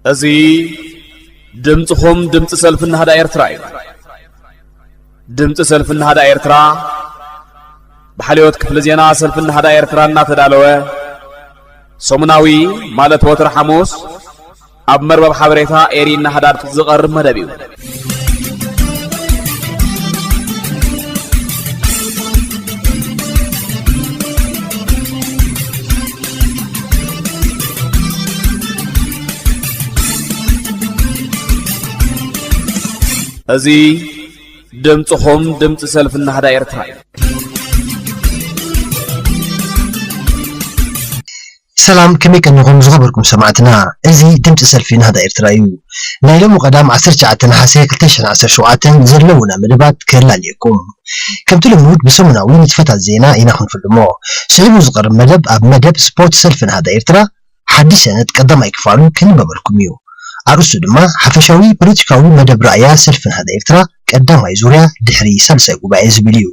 እዚ ድምፅኹም ድምፂ ሰልፊ ናህዳ ኤርትራ እዩ። ድምፂ ሰልፊ ናህዳ ኤርትራ ብሓልዮት ክፍሊ ዜና ሰልፊ ናህዳ ኤርትራ እናተዳለወ ሰሙናዊ፣ ማለት ወትሪ ሓሙስ ኣብ መርበብ ሓበሬታ ኤሪ ናህዳ ዝቐርብ መደብ እዩ። እዚ ድምፅኹም ድምፂ ሰልፊ ናህዳ ኤርትራ እዩ። ሰላም፣ ከመይ ቀኒኹም ዝኸበርኩም ሰማዕትና? እዚ ድምፂ ሰልፊ ናህዳ ኤርትራ እዩ። ናይ ሎሚ ቀዳም ዓሰርተ ትሽዓተ ነሓሰ ክልተ ሽሕን ዓሰርተ ሸውዓተን ዘለውና መደባት ከላልየኩም። ከምቲ ልሙድ ብሰሙናዊ ንጥፈታት ዜና ኢና ክንፍልሞ። ስዒቡ ዝቐርብ መደብ ኣብ መደብ ስፖርት ሰልፊ ናህዳ ኤርትራ ሓድሽ ሰነድ ቀዳማይ ክፋሉ ክንበበልኩም እዩ። ኣርእስቱ ድማ ሓፈሻዊ ፖለቲካዊ መደብ ራእያ ሰልፊ ናህዳ ኤርትራ ቀዳማይ ዙርያ ድሕሪ ሳልሳይ ጉባኤ ዝብል እዩ።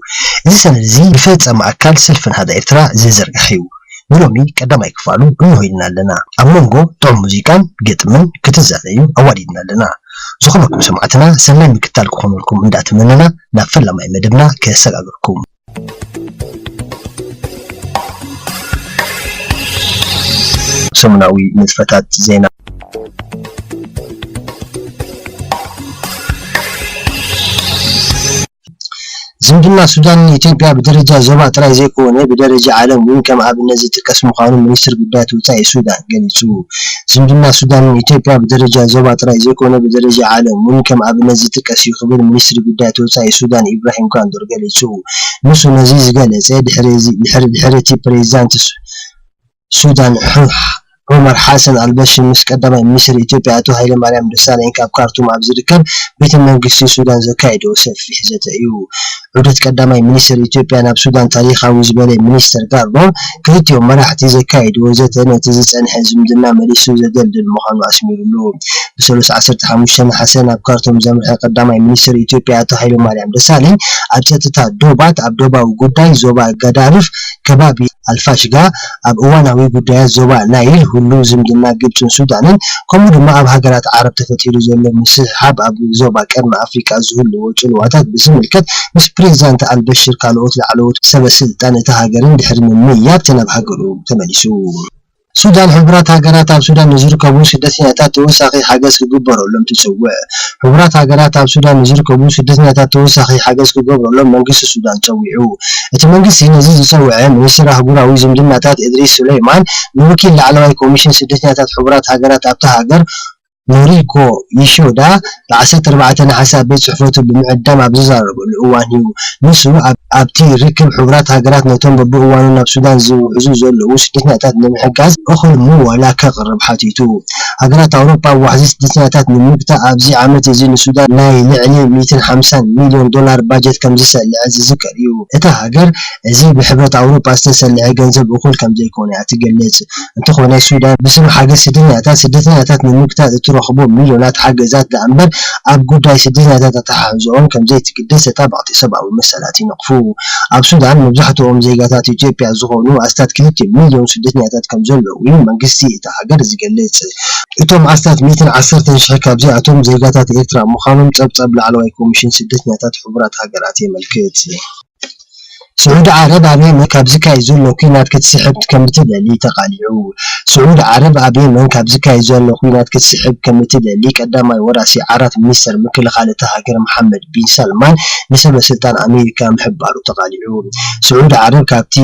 እዚ ሰነድ እዚ ብፈጸመ ኣካል ሰልፊ ናህዳ ኤርትራ ዝዝርጋሕ እዩ። ንሎሚ ቀዳማይ ክፋሉ እንሆ ኢልና ኣለና። ኣብ መንጎ ጥዑም ሙዚቃን ግጥምን ክትዛነዩ ኣዋዲድና ኣለና። ዝኾነኩም ሰማዕትና ሰናይ ምክታል ክኾነልኩም እንዳተመነና ናብ ፈላማይ መደብና ከሰጋግርኩም። ሰሙናዊ ንጥፈታት ዜና። ዝምድና ሱዳን ኢትዮጵያ ብደረጃ ዞባ ጥራይ ዘይኮነ ብደረጃ ዓለም እውን ከም ኣብነት ዝጥቀስ ምዃኑ ሚኒስትሪ ጉዳያት ወጻኢ ሱዳን ገሊጹ። ዝምድና ሱዳን ኢትዮጵያ ብደረጃ ዞባ ጥራይ ዘይኮነ ብደረጃ ዓለም እውን ከም ኣብነት ዝጥቀስ እዩ ክብል ሚኒስትሪ ጉዳያት ወጻኢ ሱዳን ኢብራሂም ጋንዶር ገሊጹ። ንሱ ነዚ ዝገለጸ ድሕሪ እዚ ድሕሪ ድሕሪ እቲ ፕሬዚዳንት ሱ- ሱዳን ዑ- ዑመር ሓሰን ኣልበሽር ምስ ቀዳማይ ሚኒስትር ኢትዮጵያ ኣቶ ሃይለማርያም ደሳለኝ ካብ ካርቱም ኣብ ዝርከብ ቤተ መንግስቲ ሱዳን ዘካየዶ ሰፊሕ ዘተ እዩ። ዑደት ቀዳማይ ሚኒስትር ኢትዮጵያ ናብ ሱዳን ታሪኻዊ ዝበለ ሚኒስተር ጋርዶር ክልቲኦም መራሕቲ ዘካየድዎ ዘተ ነቲ ዝጸንሐ ዝምድና መሊሱ ዘደልድል ምዃኑ ኣስሚሩሉ። ብሰሉስ ዓሰርተ ሓሙሽተ ነሓሰ ናብ ካርቱም ዘምርሐ ቀዳማይ ሚኒስትር ኢትዮጵያ ኣቶ ሃይለማርያም ደሳለኝ ኣብ ጸጥታ ዶባት፣ ኣብ ዶባዊ ጉዳይ ዞባ ጋዳሪፍ ከባቢ ኣልፋሽጋ፣ ኣብ እዋናዊ ጉዳያት ዞባ ናይል፣ ህሉው ዝምድና ግብጽን ሱዳንን፣ ከምኡ ድማ ኣብ ሃገራት ዓረብ ተፈጢሩ ዘሎ ምስሕሓብ ኣብ ዞባ ቀርኒ ኣፍሪቃ ዝህልዎ ጽልዋታት ብዝምልከት ምስ ፕሬዚዳንት ኣልበሽር ካልኦት ላዕለዎት ሰበ ስልጣን እታ ሃገርን ድሕሪ ምምይያጥ ናብ ሃገሩ ተመሊሱ። ሱዳን፣ ሕቡራት ሃገራት ኣብ ሱዳን ንዝርከቡ ስደተኛታት ተወሳኺ ሓገዝ ክግበረሎም ትጽውዕ። ሕቡራት ሃገራት ኣብ ሱዳን ንዝርከቡ ስደተኛታት ተወሳኺ ሓገዝ ክገብረሎም መንግስቲ ሱዳን ጸዊዑ። እቲ መንግስቲ ነዚ ዝጸውዐ፣ ሚኒስትር ኣህጉራዊ ዝምድናታት እድሪስ ሱለይማን ንወኪል ላዕለዋይ ኮሚሽን ስደተኛታት ሕቡራት ሃገራት ኣብታ ሃገር ኖሪኮ ይሺዳ ብ ዓሰርተ ኣርባዕተ ነሓሰ ኣብ ቤት ጽሕፈቱ ብምዕዳም ኣብ ዝዛረበሉ እዋን እዩ። ንሱ ኣብ-፣ ኣብቲ ርክብ፣ ሕቡራት ሃገራት ነቶም በብእዋኑ ናብ ሱዳን ዝውሕዙ ዘለዉ ስደተኛታት ንምሕጋዝ እኹል ምወላ ከቕርብ ሓቲቱ። ሃገራት ኣውሮጳ ዋሕዚ ስደተኛታት ንምግታእ ኣብዚ ዓመት እዚ ንሱዳን ናይ ልዕሊ ሚእትን ሓምሳን ሚልዮን ዶላር ባጀት ከም ዝሰልዐ ዝዝከር እዩ። እታ ሃገር እዚ ብሕብረት ኣውሮጳ ዝተሰልዐ ገንዘብ እኹል ከም ዘይኮነ እያ ትገልጽ። እንተኾነ ሱዳን ብስም ሓገዝ ስደተኛታት፣ ስደተኛታት ንምግታት እትረኽቦ ሚልዮናት ሓገዛት ደኣ እምበር ኣብ ጉዳይ ስደተኛታት ኣተሓሕዝኦም ከም ዘይትግደስ ተጣበቕቲ ሰብኣዊ መሰላት ይነቕፉ። ኣብ ሱዳን መብዛሕትኦም ዜጋታት ኢትዮጵያ ዝኾኑ ኣስታት ክልተ ሚልዮን ስደተኛታት ከም ዘለዉ እዩ መንግስቲ እታ ሃገር ዝገልጽ። እቶም ኣስታት ሚእትን ዓሰርተን ሽሕ ካብዚኣቶም ዜጋታት ኤርትራ ምዃኖም ጸብጻብ ላዕለዋይ ኮሚሽን ስደተኛታት ሕቡራት ሃገራት የመልክት። ስዑዲ ዓረብ ኣብ የመን ካብ ዝካየድ ዘሎ ኲናት ክትስሕብ ከም እትደሊ ተቓሊዑ። ስዑዲ ዓረብ ኣብ የመን ካብ ዝካየድ ዘሎ ኲናት ክትስሕብ ከም እትደሊ ቀዳማይ ወራሲ ዓራት ሚኒስተር ምክልኻል እታ ሃገር መሓመድ ቢን ሳልማን ንሰበ ስልጣን ኣሜሪካ ምሕባሩ ተቓሊዑ። ስዑዲ ዓረብ ካብቲ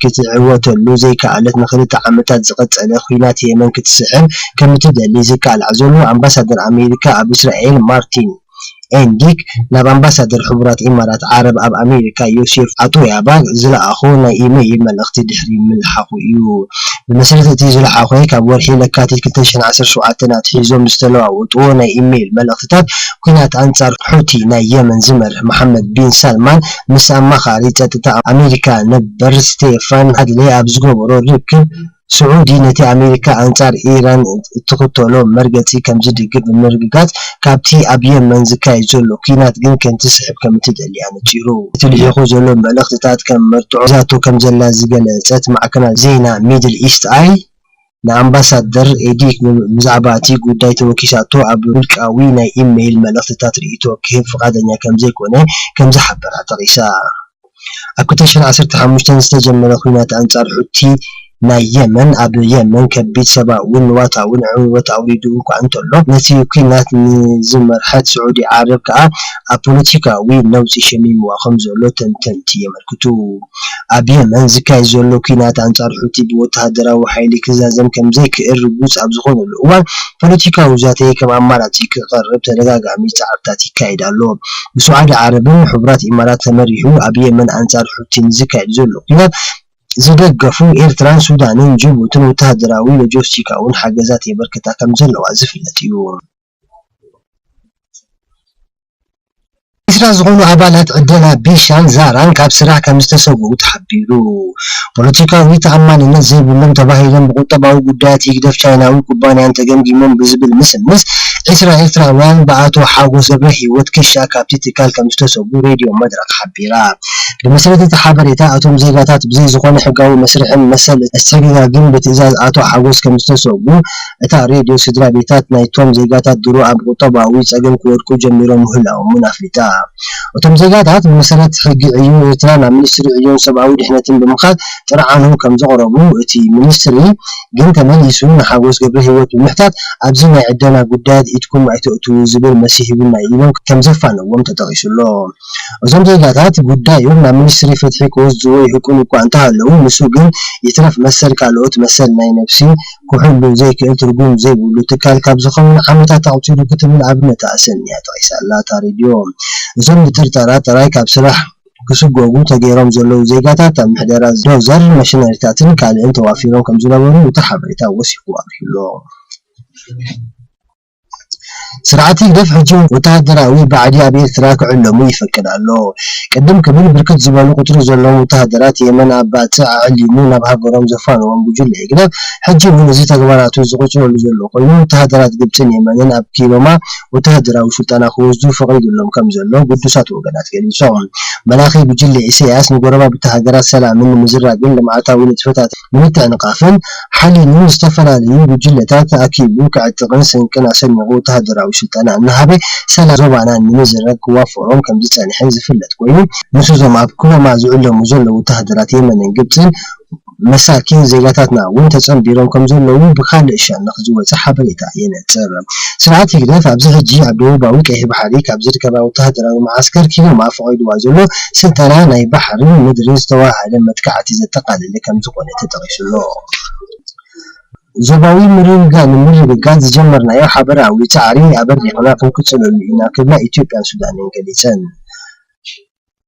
ክትዕወተሉ ዘይከኣለት ንኽልተ ዓመታት ዝቐጸለ ኲናት የመን ክትስሕብ ከም እትደሊ ዝቃላዕ ዘሎ ኣምባሳደር ኣሜሪካ ኣብ እስራኤል ማርቲን ኤንዲክ ናብ ኣምባሳደር ሕቡራት ኢማራት ዓረብ ኣብ ኣሜሪካ ዮሴፍ ኣጦያባ ዝለኣኾ ናይ ኢሜይል መልእኽቲ ድሕሪ ምልሓኹ እዩ። ብመሰረት እቲ ዝለሓኾ፣ ካብ ወርሒ ለካቲት ክልተ ሽሕን ዓሰርተ ሸውዓተን ኣትሒዞም ዝተለዋወጥዎ ናይ ኢሜይል መልእኽትታት፣ ኲናት ኣንጻር ሑቲ ናይ የመን ዝመርሕ መሓመድ ቢን ሳልማን ምስ ኣማኻሪ ጸጥታ ኣሜሪካ ነበር ስቴፋን ሃድሌ ኣብ ዝገበሮ ርክብ፣ ስዑዲ ነቲ ኣሜሪካ ኣንጻር ኢራን እትኽተሎ መርገጺ ከም ዝድግፍ ብምርግጋጽ፣ ካብቲ ኣብ የመን ዝካየድ ዘሎ ኲናት ግን ከንትስሕብ ከም እትደሊ ኣነጺሩ። እቲ ልሒኹ ዘሎ መልእኽትታት ከም መርትዖ ሒዛቶ ከም ዘላ ዝገለጸት ማዕከናት ዜና ሚድል ኢስት ኣይ፣ ንኣምባሳደር ኤዲ ብዛዕባ እቲ ጉዳይ ተወኪሳቶ ኣብ ውልቃዊ ናይ ኢሜይል መልእኽትታት ርእይቶ ክህብ ፍቓደኛ ከም ዘይኮነ ከም ዝሓበራ ጠቒሳ። ኣብ ክልተ ሽሕን ዓሰርተ ሓሙሽተን ዝተጀመረ ኲናት ኣንጻር ሑቲ ናይ የመን፣ ኣብ የመን ከቢድ ሰብኣውን ንዋታውን ዕንወት ኣውሪዱ እኳ እንተሎ፣ ነቲ ኲናት ንዝመርሐት ስዑዲ ዓረብ ከኣ ኣብ ፖለቲካዊ ነውጺ ሸሚምዋ ከም ዘሎ ተንተንቲ የመልክቱ። ኣብ የመን ዝካየድ ዘሎ ኲናት ኣንጻር ሑቲ ብወተሃደራዊ ሓይሊ ክዛዘም ከም ዘይክእል ርጉጽ ኣብ ዝኾነሉ እዋን፣ ፖለቲካዊ ዛተ ከም ኣማራጺ ክቐርብ ተደጋጋሚ ጻዕርታት ይካየድ ኣሎ። ብስዑዲ ዓረብን ሕቡራት ኢማራት ተመሪሑ ኣብ የመን ኣንጻር ሑቲ ንዝካየድ ዘሎ ኲናት ዝደገፉ ኤርትራን ሱዳንን ጅቡትን ወተሃደራዊ ሎጂስቲካውን ሓገዛት የበርክታ ከም ዘለዋ ዝፍለጥ እዩ። ዒስራ ዝኾኑ ኣባላት ዕደና ቢሻን ዛራን ካብ ስራሕ ከም ዝተሰጉ ተሓቢሩ። ፖለቲካዊ ተኣማንነት ዘይብሎም ተባሂሎም ብቁጠባዊ ጉዳያት ህግደፍ ቻይናዊ ኩባንያን ተገምጊሞም ብዝብል ምስምስ ዒስራ ኤርትራውያን ብኣቶ ሓጎስ ገብረ ህይወት ክሻ ካብቲ ትካል ከም ዝተሰጉ ሬድዮ መድረኽ ሓቢራ። ብመሰረት እቲ ሓበሬታ፣ እቶም ዜጋታት ብዘይ ዝኾነ ሕጋዊ መስርሕን መሰል ኣሰጋጋግን ብትእዛዝ ኣቶ ሓጎስ ከም ዝተሰጉ እታ ሬድዮ ስድራ ቤታት ናይቶም ዜጋታት ድሮ ኣብ ቁጠባዊ ጸገም ክወድቁ ጀሚሮም ምህላዎም እውን ኣፍሊጣ። እቶም ዜጋታት ብመሰረት ሕጊ ዕዮ ኤርትራ ናብ ሚኒስትሪ ዕዮን ሰብኣዊ ድሕነትን ብምኻድ ጥርዓኖም ከም ዘቕረቡ እቲ ሚኒስትሪ ግን ተመሊሱ ንሓጎስ ገብረ ህይወት ብምሕታት ኣብዚ ናይ ዕደና ጉዳያት ኢድኩም ኣይተእትዉ ዝብል መልሲ ሂቡና ኢሎም ከም ዘፋነዎም ተጠቒሱ ኣሎ። እዞም ዜጋታት ጉዳዮም ናብ ሚኒስትሪ ፍትሒ ክወስድዎ ይህቅኑ እኳ እንተሃለዉ፣ ንሱ ግን ይትረፍ መሰል ካልኦት መሰል ናይ ነብሲ ክሕሉ ዘይክእል ትርጉም ዘይብሉ ትካል ካብ ዝኸውን ዓመታት ኣቑጺሩ ክትብል ኣብነታ ኣሰንያ ጠቒሳ ኣላ እታ ሬድዮ። እዞም ብጥርጠራ ጥራይ ካብ ስራሕ ክስጎጉ ተገይሮም ዘለዉ ዜጋታት ኣብ ምሕደራ ዶዘር፣ መሽነሪታትን ካልእን ተዋፊሮም ከም ዝነበሩ እቲ ሓበሬታ ወሲኹ ኣብሪሁ ኣሎ። ስርዓት ህግደፍ ሕጂ እውን ወተሃደራዊ ባዕዲ ኣብ ኤርትራ ክዕለሙ ይፈቅድ ኣሎ። ቅድም ክብል ብርክት ዝበሉ ቁጽሪ ዘለዎም ወተሃደራት የመን ኣብ ባጽዕ ኣዕሊሙ ናብ ሃገሮም ዘፋነዎም ጉጅለ ህግደፍ፣ ሕጂ እውን እዚ ተግባራቱ ዝቕጽለሉ ዘሎ ኮይኑ፣ ወተሃደራት ግብጽን የመንን ኣብ ኪሎማ ወተሃደራዊ ስልጠና ክወስዱ ፈቒዱሎም ከም ዘሎ ግዱሳት ወገናት ገሊጾም። መላኺ ጉጅለ ኢሳያስ ንጎረባብቲ ሃገራት ሰላምን ንምዝራግን ልምዓታዊ ንጥፈታት ንምትዕንቓፍን ሓሊኑ ዝተፈላለዩ ጉጅለታት ኣኪቡ ክዕጥቕን ስንቅን ኣሰኒቑ ወተሃደራዊ ስልጠና እናሃበ ሰላም ዞባና ንምዝራግ ክዋፈሮም ከም ዝጸንሐ ዝፍለጥ ኮይኑ፣ ምስ እዞም ኣብ ኩለማ ዝዕለሙ ዘለዉ ወተሃደራት የመንን ግብጽን መሳኪን ዜጋታትና እውን ተጸንቢሮም ከም ዘለዉ ብኻልእ ሸነኽ ዝወጸ ሓበሬታ የነጽር። ስርዓት ህግደፍ ኣብዚ ሕጂ ኣብ ደቡባዊ ቀይሕ ባሕሪ ካብ ዝርከባ ወተሃደራዊ መዓስከር ኪሎማ ፈቒድዋ ዘሎ ስልጠና ናይ ባሕርን ምድርን ዝተዋሃደ መጥቃዕቲ ዘጠቓለለ ከም ዝኾነ ተጠቒሱ ኣሎ። ዞባዊ ምርግጋእ ንምርግጋጽ ዝጀመርናዮ ሓበራዊ ጻዕሪ ኣበሪኽና ክንቅጽለሉ ኢና ክብላ ኢትዮጵያን ሱዳንን ገሊጸን።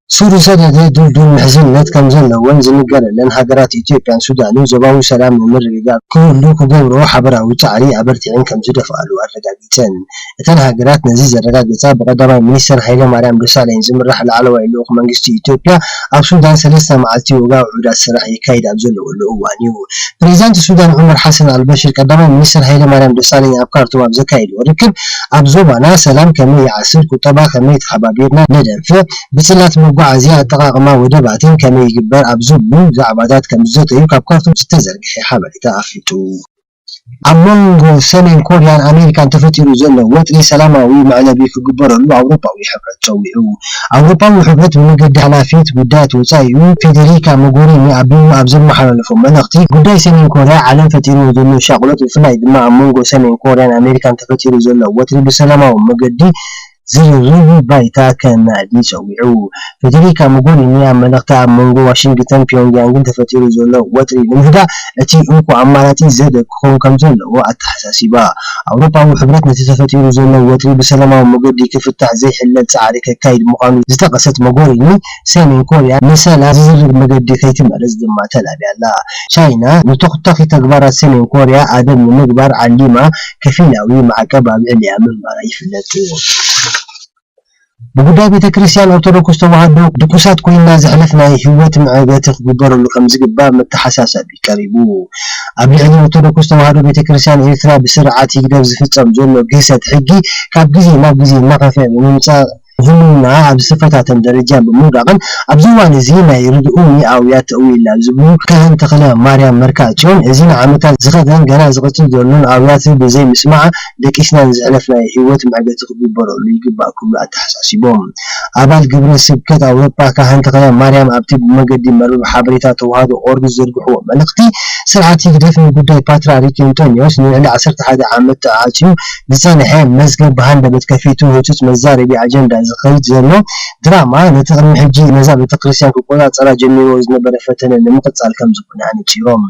ስር ዝሰደደ ድልዱል ምሕዝነት ከም ዘለወን ዝንገረለን ሃገራት ኢትዮጵያን ሱዳንን ዞባዊ ሰላም ንምርግጋጽ ክህሉ ክገብርኦ ሓበራዊ ጻዕሪ ኣበርቲዐን ከም ዝደፍኣሉ ኣረጋጊጸን። እተን ሃገራት ነዚ ዘረጋገጻ ብቀዳማይ ሚኒስተር ሃይለማርያም ደሳለኝ ዝምራሕ ላዕለዋይ ልኡኽ መንግስቲ ኢትዮጵያ ኣብ ሱዳን ሰለስተ መዓልቲ ወግዓዊ ዑደት ስራሕ የካይድ ኣብ ዘለወሉ እዋን እዩ። ፕሬዚዳንት ሱዳን ዑመር ሓሰን ኣልበሽር ቀዳማይ ሚኒስተር ሃይለማርያም ደሳለኝ ኣብ ካርቱም ኣብ ዘካየድዎ ርክብ ኣብ ዞባና ሰላም ከመይ ይዓስል፣ ቁጠባ ከመይ ተሓባቢርና ነደንፍዕ፣ ብጽላት መጓዓዝያ ኣጠቓቕማ ወደባትን ከመይ ይግበር ኣብ ዝብሉ ዛዕባታት ከም ዝዘተዩ ካብ ካርቱም ዝተዘርግሐ ሓበሬታ ኣፍሊጡ። ኣብ መንጎ ሰሜን ኮርያን ኣሜሪካን ተፈጢሩ ዘሎ ወጥሪ ሰላማዊ መዕለቢ ክግበረሉ ኣውሮፓዊ ሕብረት ጸዊዑ። ኣውሮፓዊ ሕብረት ብመገዲ ሓላፊት ጉዳያት ወጻኢኡ ፌዴሪካ ሞጎሪኒ ኣብ ቢሮ ኣብ ዘመሓላለፎ መልእኽቲ፣ ጉዳይ ሰሜን ኮርያ ዓለም ፈጢርዎ ዘሎ ሻቕሎት፣ ብፍላይ ድማ ኣብ መንጎ ሰሜን ኮርያን ኣሜሪካን ተፈጢሩ ዘሎ ወጥሪ ብሰላማዊ መገዲ ዝርርብ ባይታ ከናዲ ጸዊዑ። ፌዴሪካ ሞጎሪኒ ኣብ መልእኽታ፣ ኣብ መንጎ ዋሽንግተን ፒዮንግያንግን ተፈጢሩ ዘሎ ወጥሪ ንምህዳእ እቲ እንኮ ኣማራጺ ዘተ ክኸውን ከም ዘለዎ ኣተሓሳሲባ። ኣውሮፓዊ ሕብረት ነቲ ተፈጢሩ ዘሎ ወጥሪ ብሰላማዊ መገዲ ክፍታሕ ዘይሕለል ጻዕሪ ከካይድ ምዃኑ ዝጠቐሰት ሞጎሪኒ፣ ሰሜን ኮርያ ንሰላም ዝዝርግ መገዲ ከይትመርጽ ድማ ተላብያ ኣላ። ቻይና ንተኹታኺ ተግባራት ሰሜን ኮርያ ኣደብ ንምግባር ዓሊማ ከፊላዊ ማዕቀብ ኣብ ልዕሊኣ ምንባራ ይፍለጥ። ብጉዳይ ቤተ ክርስቲያን ኦርቶዶክስ ተዋህዶ ድቁሳት ኮይና ዘሕለፍ ናይ ህይወት መዕገቲ ክግበረሉ ከም ዝግባእ መተሓሳሰቢ ቀሪቡ። ኣብ ልዕሊ ኦርቶዶክስ ተዋህዶ ቤተ ክርስቲያን ኤርትራ ብስርዓት ህግደፍ ዝፍጸም ዘሎ ግህሰት ሕጊ ካብ ግዜ ናብ ግዜ እናኸፍአ ብምምጻእ ህልውና ኣብ ዝተፈታተን ደረጃ ብምውዳቕን ኣብዚ እዋን እዚ ናይ ርድኡ ሚእዊ ኣውያት ተእውዩ ኣሎ ዝብሉ ካህን ተኽለ ማርያም መርካጽዮን፣ እዚ ንዓመታት ዝኸደን ገና ዝቕጽል ዘሎን ኣውያት ብዘይ ምስማዕ ደቂስና ንዘሕለፍናዮ ህይወት መዕገቲ ክግበረሉ ይግባእ ክብሉ ኣተሓሳሲቦም። ኣባል ግብረ ስብከት ኣውሮጳ ካህን ተኽለ ማርያም ኣብቲ ብመገዲ መርበብ ሓበሬታ ተዋህዶ ኦርግ ዝዘርግሕዎ መልእኽቲ፣ ስርዓት ህግደፍ ንጉዳይ ፓትርያርክ እንጦንዮስ ንልዕሊ ዓሰርተ ሓደ ዓመት ተዓጽዩ ዝጸንሐ መዝገብ ብሃንደበት ከፊቱ ህጹጽ መዛረቢ ኣጀንዳ ዝኸይድ ዘሎ ድራማ ነቲ ቅድሚ ሕጂ ነዛ ቤተክርስትያን ክቆጻጸራ ጀሚርዎ ዝነበረ ፈተነ ንምቕጻል ከም ዝኾነ ኣነጺሮም።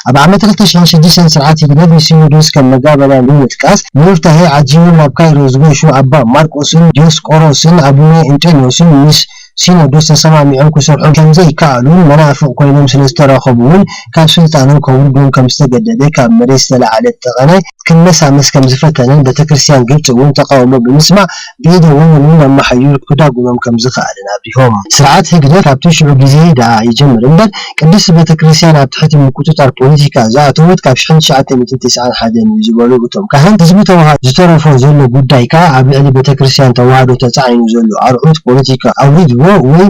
ኣብ ዓመት ክልተ ሽሕን ሽዱሽተን ስርዓት ህግደፍ ንሲኖዶስ ከም መጋበርያ ብምጥቃስ፣ ንዮፍታሄ ዓጂቡ ናብ ካይሮ ዝገሹ ኣባ ማርቆስን ዲዮስቆሮስን ኣቡነ እንጦንዮስን ምስ ሲኖዶስ ተሰማሚዖም ክሰርሑ ከም ዘይከኣሉን መናፍቕ ኮይኖም ስለ ዝተረኸቡ እውን ካብ ስልጣኖም ከውርዶም ከም ዝተገደደ ካብ መሬት ዝተላዕለ ጠቐነ ክመሳመስ ከም ዝፈተነን ቤተክርስትያን ግብጺ እውን ተቃውሞ ብምስማዕ ብኢደ ወገኑ ናብ መሓዩር ክዳጉኖም ከም ዝኸኣለን ኣብሪሆም። ስርዓት ህግደፍ ካብቲ ሽዑ ግዜ ደኣ ይጀምር እምበር ቅድስቲ ቤተክርስትያን ኣብ ትሕቲ ምቁጽጻር ፖለቲካ ዝኣተወት ካብ ሽሕን ትሽዓተ ሚእትን ተስዓን ሓደን እዩ ዝበሉ እቶም ካህን፣ ህዝቢ ተዋህዶ ዝተረፎ ዘሎ ጉዳይ ከኣ ኣብ ልዕሊ ቤተክርስትያን ተዋህዶ ተጻዒኑ ዘሎ ኣርዑት ፖለቲካ ኣውሪድዎ ወይ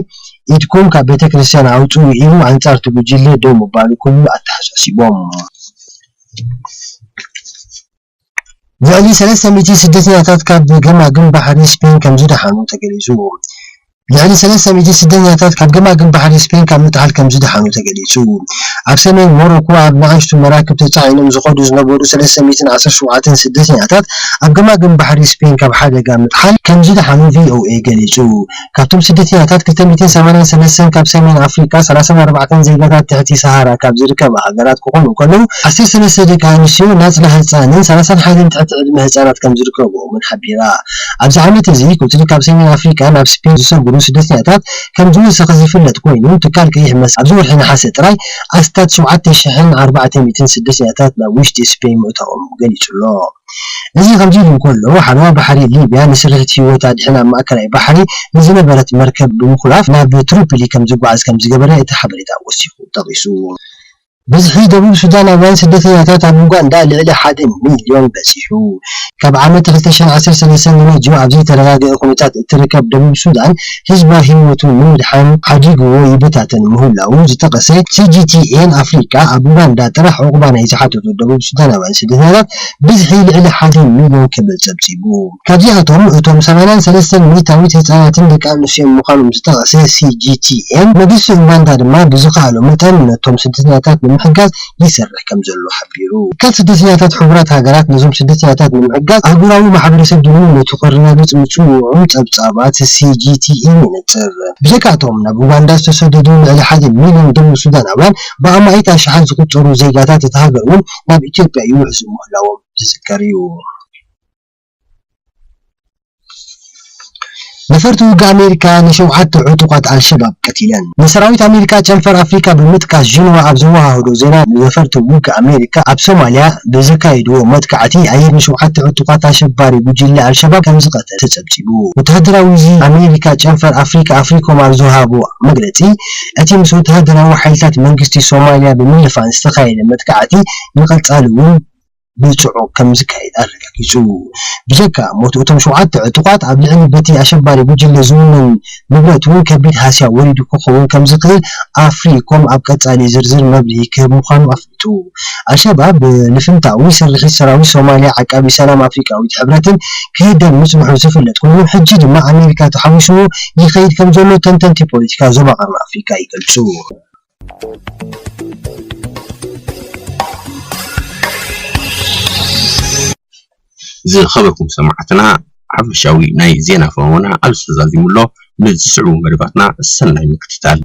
ኢድኩም ካብ ቤተክርስትያን ኣውጽኡ ኢሉ ኣንጻር እቲ ጉጅለ ደው ምባሉ ክብሉ ኣተሓሳሲቦም። ልዕሊ ሰለስተ ሚእቲ ስደተኛታት ካብ ገማግም ባሕሪ ስፔን ከም ዝደሓኑ ተገሊጹ። ልዕሊ ሰለስተ ሚእቲ ስደተኛታት ካብ ገማግም ባሕሪ ስፔን ካብ ምጥሓል ከም ዝደሓኑ ተገሊጹ። ኣብ ሰሜን ሞሮኮ ኣብ ንኣሽቱ መራክብ ተጻዒኖም ዝኸዱ ዝነበሩ ሰለስተ ሚእትን ዓሰርተ ሸውዓተን ስደተኛታት ኣብ ገማግም ባሕሪ ስፔን ካብ ሓደጋ ምጥሓል ከም ዝደሓኑ ቪኦኤ ገሊጹ። ካብቶም ስደተኛታት ክልተ ሚእትን ሰማንያን ሰለስተን ካብ ሰሜን ኣፍሪቃ፣ ሰላሳን ኣርባዕተን ዜጋታት ትሕቲ ሰሃራ ካብ ዝርከባ ሃገራት ክኾኑ ከለዉ፣ ዓሰርተ ሰለስተ ደቂ ኣንስትዮ፣ ናጽላ ህጻንን ሰላሳን ሓደን ትሕቲ ዕድመ ህጻናት ከም ዝርከብኦምን ሓቢራ። ኣብዚ ዓመት እዚ ቁጽሪ ካብ ሰሜን ኣፍሪቃ ናብ ስፔን ዝሰግሩ ስደተኛታት ከም ዝወሰኸ ዝፍለጥ ኮይኑ፣ ትካል ቀይሕ መስቀል ኣብዚ ወርሒ ነሓሰ ጥራይ ኣስታት ሸውዓተ ሽሕን ኣርባዕተ ሚእትን ስደተኛታት ናብ ውሽጢ ስፔን ምእታዎም ገሊጹ ኣሎ። እዚ ከምዚ ኢሉ እንከሎ፣ ሓለዋ ባሕሪ ሊብያ ንስርሒት ህይወት ኣድሕን ኣብ ማእከላይ ባሕሪ ንዝነበረት መርከብ ብምኹላፍ ናብ ትሪፖሊ ከም ዝጓዓዝ ከም ዝገበረ እቲ ሓበሬታ ወሲኹ ጠቒሱ። ብዝሒ ደቡብ ሱዳናውያን ስደተኛታት ኣብ ኡጋንዳ ልዕሊ ሓደ ሚልዮን በጺሑ። ካብ ዓመት ክልተ ሽሕን ዓሰርተ ሰለስተን ንነጆ ኣብ ዘይተረጋገአ ኩነታት እትርከብ ደቡብ ሱዳን፣ ህዝባ ህይወቱ ንምድሓን ሓዲግዎ ይበታተን ምህላዉ ዝጠቐሰ ሲ ጂ ቲ ኤን ኣፍሪቃ፣ ኣብ ኡጋንዳ ጥራሕ ዑቕባ ናይ ዝሓተቱ ደቡብ ሱዳናውያን ስደተኛታት ብዝሒ ልዕሊ ሓደ ሚልዮን ክብል ጸብጺቡ። ካብዚኣቶም እቶም ሰማንያን ሰለስተን ሚእታዊት ህጻናትን ደቂ ኣንስትዮን ምዃኖም ዝጠቐሰ ሲ ጂ ቲ ኤን፣ መንግስቲ ኡጋንዳ ድማ ብዝኸኣሎ መጠን ነቶም ስደተኛታት ንምሕጋዝ ይሰርሕ ከም ዘሎ ሓቢሩ። ትካል ስደተኛታት ሕቡራት ሃገራት ነዞም ስደተኛታት ንምሕጋዝ ኣህጉራዊ ማሕበረሰብ ድልውነቱ ከረጋግጽ ምጽውዑ ጸብጻባት ሲ ጂ ቲ ኤን የነጽር። ብዘይካ'ቶም ናብ ኡጋንዳ ዝተሰደዱ ልዕሊ ሓደ ሚልዮን ደቡብ ሱዳናውያን ብኣማኢት ኣሽሓት ዝቑጸሩ ዜጋታት እታ ሃገር እውን ናብ ኢትዮጵያ ይውሕዙ ምህላዎም ዝዝከር እዩ። ነፈርቲ ውግእ ኣሜሪካ ንሸውዓተ ዕጡቓት ኣልሸባብ ቀቲለን። ንሰራዊት ኣሜሪካ ጨንፈር ኣፍሪካ ብምጥቃስ ዥንዋ ኣብ ዘወሃህዶ ዜና፣ ነፈርቲ ውግእ ኣሜሪካ ኣብ ሶማልያ ብዘካየድዎ መጥቃዕቲ ኣየር ንሸውዓተ ዕጡቓት ኣሸባሪ ጉጅለ ኣልሸባብ ከም ዝቐተለ ተጸብጺቡ። ወተሃደራዊ እዚ ኣሜሪካ ጨንፈር ኣፍሪካ ኣፍሪኮም ኣብ ዝወሃቦ መግለጺ፣ እቲ ምስ ወተሃደራዊ ሓይልታት መንግስቲ ሶማልያ ብምልፋን ዝተኻየደ መጥቃዕቲ ንቐጻሊ እውን ብጽዑቕ ከም ዝካየድ ኣረጋጊጹ። ብጀካ ሞት እቶም ሸውዓተ ዕጡቓት፣ ኣብ ልዕሊ በቲ ኣሸባሪ ጉጅለ ዝውነን ንብረት እውን ከቢድ ሃስያ ወሪዱ ክኸውን ከም ዝኽእል ኣፍሪኮም ኣብ ቀጻሊ ዝርዝር መብርሂ ክህብ ምዃኑ ኣፍሊጡ። ኣልሸባብ ብልፍንታዊ ስርሒት ሰራዊት ሶማልያ፣ ዓቃቢ ሰላም ኣፍሪቃዊት ሕብረትን ክህደን ምጽንሑ ዝፍለጥ ኮይኑ፣ ሕጂ ድማ ኣሜሪካ ተሓዊስዎ ይኸይድ ከም ዘሎ ተንተንቲ ፖለቲካ ዞባ ቀርኒ ኣፍሪካ ይገልጹ። ዝኸበርኩም ሰማዕትና፣ ሓፈሻዊ ናይ ዜና ፈነወና ኣብዚ ተዛዚሙ ኣሎ። ንዝስዕቡ መደባትና ሰናይ ምክትታል።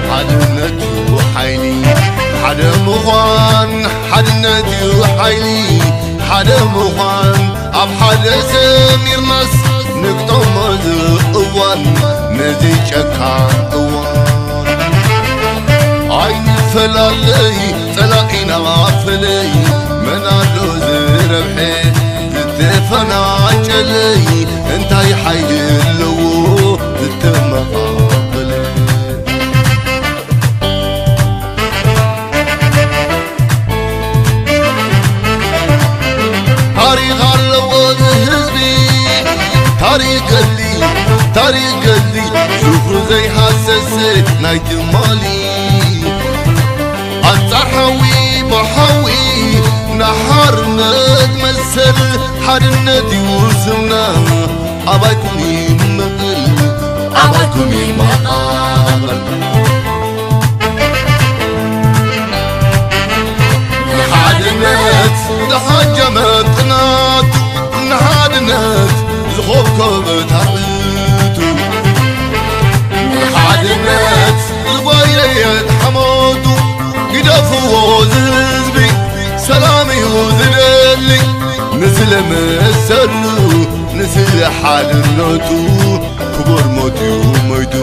ሓድነት እዩ ሓይሊ፣ ሓደ ምዃን ሓድነት እዩ ሓይሊ፣ ሓደ ምዃን ኣብ ሓደ ሰሚርናስ ንግጠሞ እዚ እዋን፣ ነዚ ጨካን እዋን ኣይንፈላለይ። ጸላኢና ፈለይ መን ኣሎ ዝረብሐ? ዝተፈናጨለይ እንታይ ሓይሊ ኣለዎ ዝተመቓቐለ? ታሪኽ ኣለዎ እዚ ህዝቢ፣ ታሪኽ ገድሊ፣ ታሪኽ ገድሊ፣ ዝኽሩ ዘይሃሰሰ ናይ ትማሊ። ኣንጻር ሓዊ ብሓዊ ንሓርነት መሰል፣ ሓድነት እዩ ስምና። ኣባይኩም ይመቐል፣ ኣባይኩም ይመቐል። ንሓድነት ዝሃጀመ ጽናቱ፣ ንሓድነት ዝኾብኮበ ታዕቱ፣ ንሓድነት ዝጓየየ ሓሞቱ፣ ግደፍዎ ዝህዝቢ ሰላም እዩ ዝደሊ። ንስለ መሰሉ፣ ንስለ ሓድነቱ፣ ክቡር ሞት እዩ ሞይቱ።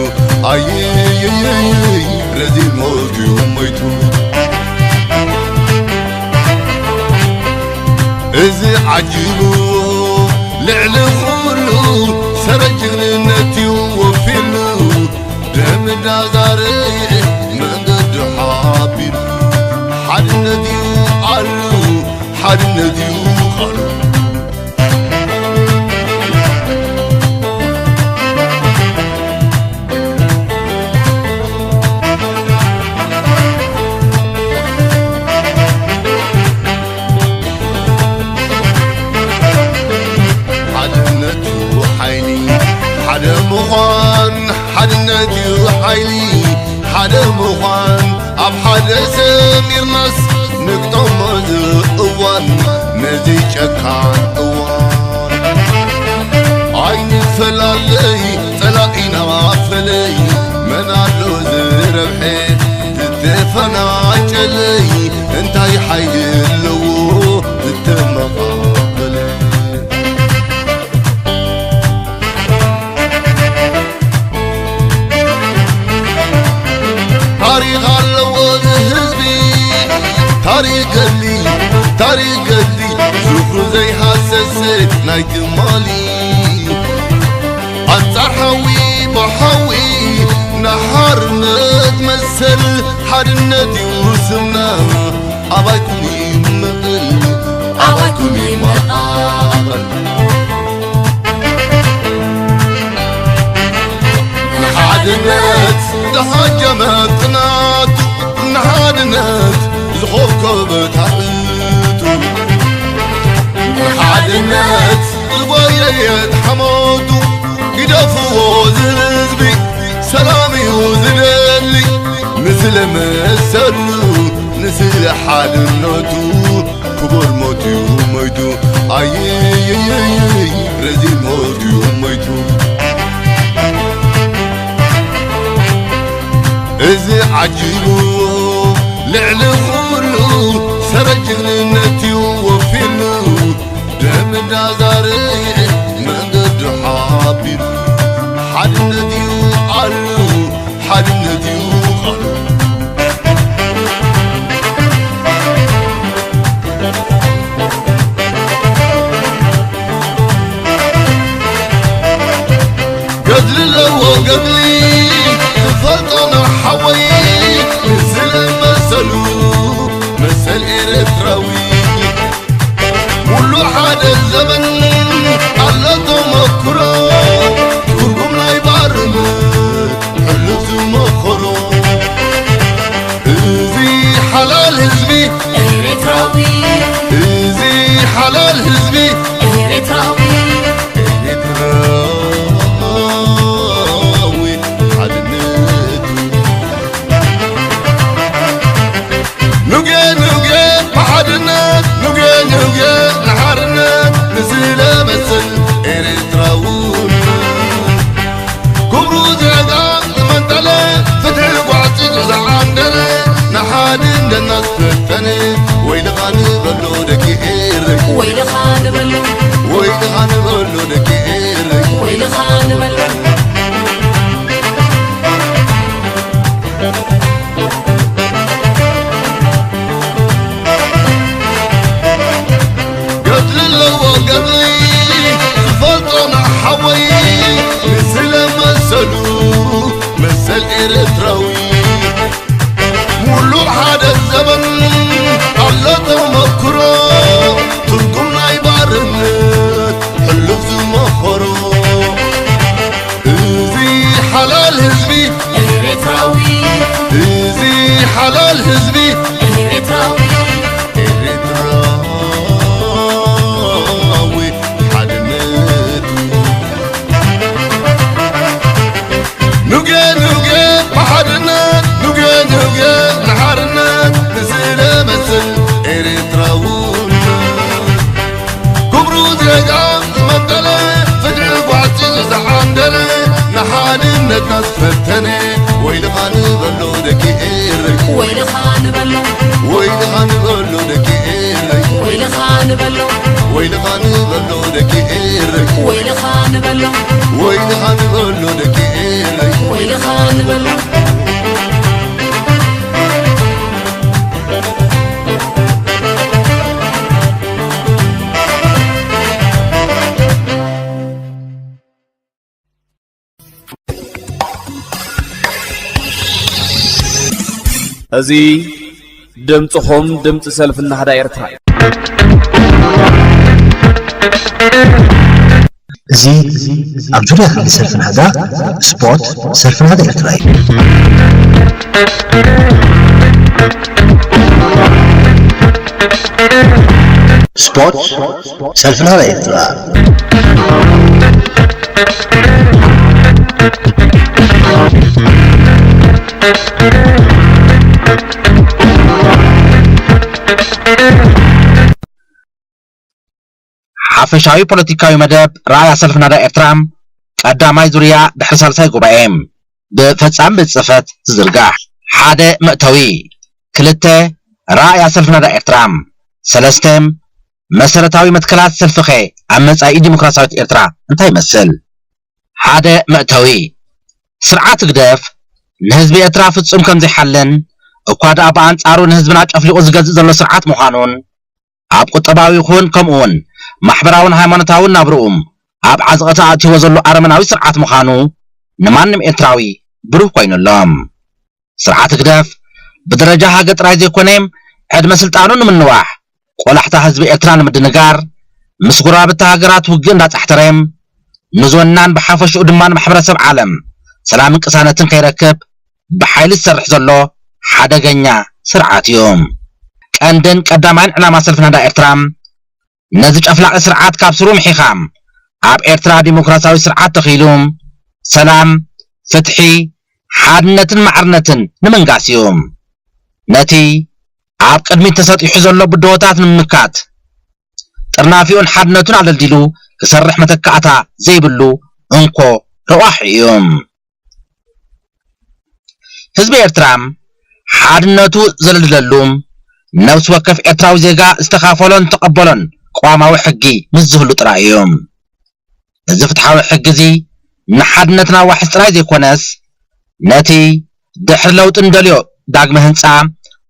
ኣይይይይይ፣ ረዚን ሞት እዩ ሞይቱ። እዚ ዓጂቡ ልዕሊ ኩሉ ሰረ ጅግንነት እዩ ወፊሉ። ደም እንዳዛረ መንገዱ ሓቢሩ፣ ሓድነት እዩ ቃሉ፣ ሓድነት እዩ ቃሉ። ሓድነቱ ሓይሊ፣ ሓደ ምዃን ሓድነቱ ሓይሊ፣ ሓደ ምዃን ኣብ ሓደ ሰሚርናስ ንግጠሞ እዚ እዋን፣ ነዚ ጨካን እዋን። ኣይንፈላለይ ጸላኢና ፈለይ፣ መን ኣሎ ዝረብሐ ዝተፈናጨለይ፣ እንታይ ሓይሊ ኣለዎ ዝተመቓቐለ? ታሪኽ ኣለዎ እዚ ህዝቢ፣ ታሪኽ ገድሊ፣ ታሪኽ ገድሊ፣ ዝኽሩ ዘይሃሰሰ ናይ ትማሊ። ኣንጻር ሓዊ ብሓዊ ንሓርነት መሰል፣ ሓድነት እዩ ስምና። ኣባይኩም ይመቐል፣ ኣባይኩም ይመቐል። ንሓድነት ዝሃጀመ ጽናቱ፣ ንሓድነት ዝኾብኮበ ታዕቱ፣ ንሓድነት ዝጎየየ ሓሞቱ፣ ግደፍዎ ዝህዝቢ ሰላም እዩ ዝደሊ። ንስለ መሰሉ፣ ንስለ ሓድነቱ፣ ክቡር ሞት እዩ ሞይቱ። ኣይይይይይ፣ ረዚን ሞት እዩ ሞይቱ። እዚ ዓጂቡ ልዕሊ ኩሉ ሰረ ጅግንነት እዩ ወፊሉ። ደም እንዳዛረ መንገዱ ሓቢሩ። ሓድነት እዩ ቃሉ፣ ሓድነት እዩ ቃሉ። ገድሊ ኣለዎ ገድሊ ዝፈልጦ ንሓወይ፣ ንስለ መሰሉ መሰል ኤርትራዊ። ኩሉ ሓደ ዘመን ኣሎ ተመክሮ፣ ትርጉም ናይ ባርነት ሕሉፍ ዝመኸሮ። ኤርትራዊ ሙሉእ ሓደ ዘበን ኣሎ ተመክሮ፣ ትርጉም ናይ ባርነት ሕሉፍ ዝመኸሮ። እዚ ሓላል ህዝቢ ኤርትራዊ፣ እዚ ሓላል ህዝቢ ኤርትራዊ፣ ኤርትራዊ ሓድነቱ። ኑገ ኑገ ብሓድነት፣ ኑገ ኑገ ንሓርነት ንስለ መስል ኤርትራውነት። ክብሩ ዜጋ ዝመንጠለ፣ ፍትሒ ጓሕጺ ዝሓንደረ፣ ንሓድነትና ዝፈተነ፣ ወይልኻ ንበሎ ደቂ ኤረይ። ወይልኻ ንበሎ። ወይልኻ ንበሎ ደቂ ኤረይ። ወይልኻ ንበሎ። ወይልኻ ንበሎ ደቂ ኤረይ። ወይልኻ ንበሎ። ወይልኻ ንበሎ ደቂ ኤረይ። ወይልኻ ንበሎ። እዚ ድምፅኹም ድምፂ ሰልፊ ናህዳ ኤርትራ እዩ። እዚ ኣብ ዙርያ ክንዲ ሰልፊ ናህዳ ስፖት ሰልፊ ናህዳ ኤርትራ እዩ። ስፖት ሰልፊ ናህዳ ኤርትራ። ሓፈሻዊ ፖለቲካዊ መደብ ራእያ ሰልፊ ናዳ ኤርትራ ቀዳማይ ዙርያ ድሕሪ ሳልሳይ ጉባኤ ብፈጻሚ ቤት ጽሕፈት ዝዝርጋሕ። ሓደ መእተዊ። ክልተ ራእያ ሰልፊ ናዳ ኤርትራ። ሰለስተ መሰረታዊ መትከላት ሰልፍኸ ኣብ መጻኢ ዲሞክራሲያዊት ኤርትራ እንታይ ይመስል? ሓደ መእተዊ። ስርዓት ህግደፍ ንህዝቢ ኤርትራ ፍጹም ከም ዘይሓልን እኳ ደኣ ብኣንጻሩ ንህዝብና ጨፍሊቑ ዝገዝእ ዘሎ ስርዓት ምዃኑን ኣብ ቁጠባዊ ይኹን ከምኡውን ማሕበራውን ሃይማኖታውን ናብርኡ ኣብ ዓዘቕቲ ኣእትይዎ ዘሎ ኣረመናዊ ስርዓት ምዃኑ ንማንም ኤርትራዊ ብሩህ ኮይኑ ኣሎ። ስርዓት ህግደፍ ብደረጃ ሃገር ጥራይ ዘይኮነ ዕድመ ስልጣኑ ንምንዋሕ ቆላሕታ ህዝቢ ኤርትራ ንምድንጋር ምስ ጎረባብቲ ሃገራት ውግእ እንዳጻሕተረ ንዞናን ብሓፈሽኡ ድማ ንማሕበረሰብ ዓለም ሰላምን ቅሳነትን ከይረክብ ብሓይሊ ዝሰርሕ ዘሎ ሓደገኛ ስርዓት እዩ። ቀንድን ቀዳማይን ዕላማ ሰልፊ ናዳ ኤርትራ ነዚ ጨፍላቒ ስርዓት ካብ ስሩ ምሒኻ ኣብ ኤርትራ ዲሞክራሲያዊ ስርዓት ተኺሉ ሰላም፣ ፍትሒ፣ ሓድነትን ማዕርነትን ንምንጋስ እዩ። ነቲ ኣብ ቅድሚት ተሰጢሑ ዘሎ ብድሆታት ንምምካት ጥርናፊኡን ሓድነቱን ኣደልዲሉ ክሰርሕ መተካእታ ዘይብሉ እንኮ ረቋሒ እዩ። ህዝቢ ኤርትራ ሓድነቱ ዘደልድለሉ ነፍሲ ወከፍ ኤርትራዊ ዜጋ ዝተኻፈሎን ዝተቐበሎን ቅዋማዊ ሕጊ ምስ ዝህሉ ጥራይ እዩ። እዚ ፍትሓዊ ሕጊ እዚ ንሓድነትና ዋሕስ ጥራይ ዘይኮነስ ነቲ ድሕሪ ለውጢ እንደልዮ ዳግመ ህንጻ